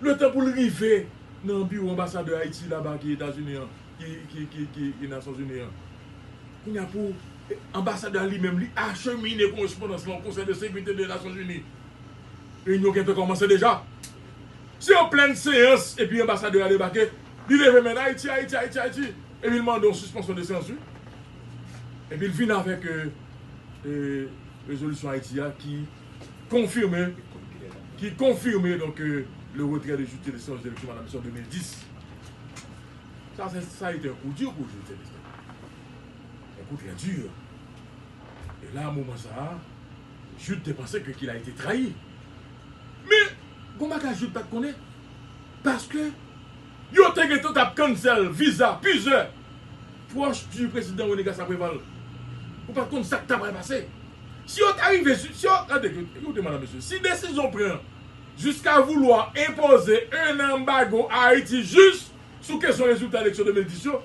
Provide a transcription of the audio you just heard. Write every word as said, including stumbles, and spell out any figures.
Letan pou l rive nan biwo anbasadè Ayiti laba ki Etazini an, ki, ki, ki, ki, ki Nasyonzini an. Kounye a pou anbasadè a li menm, li achemine korespondans lan o Konsèy de Sekirite de Nasyonzini. Reyinyon gentan kòmanse deja. Se an plèn seyans, epi anbasadè a debake, li leve men Ayiti, Ayiti, Ayiti, Ayiti, epi l mande yon sispansyon de seyans, wi. Epi l vin avèk, euh, euh, rezolisyon Ayiti a ki konfime, ki konfime, donc, euh, le retrait de Jude Célestin aux élections, madame, sur deux mille dix. Ça, c'est, ça a été un coup dur pour Jude Célestin. Un coup très dur. E la, moman sa a, Jude te panse ke qu'il a été trahi. Men, gon bagay Jude pa t konnen. Paske yo te gentan t ap cancel viza plizyè pwòch du prezidan René Gassa Préval. Ou pa t konn sa k ta pral pase. Si yo ta rive, si, si yo, tande, écoutez, madame, monsieur, si desizyon pran jusqu'à vouloir imposer un embargo à Haïti juste sou kesyon rezilta eleksyon de mil dis yo,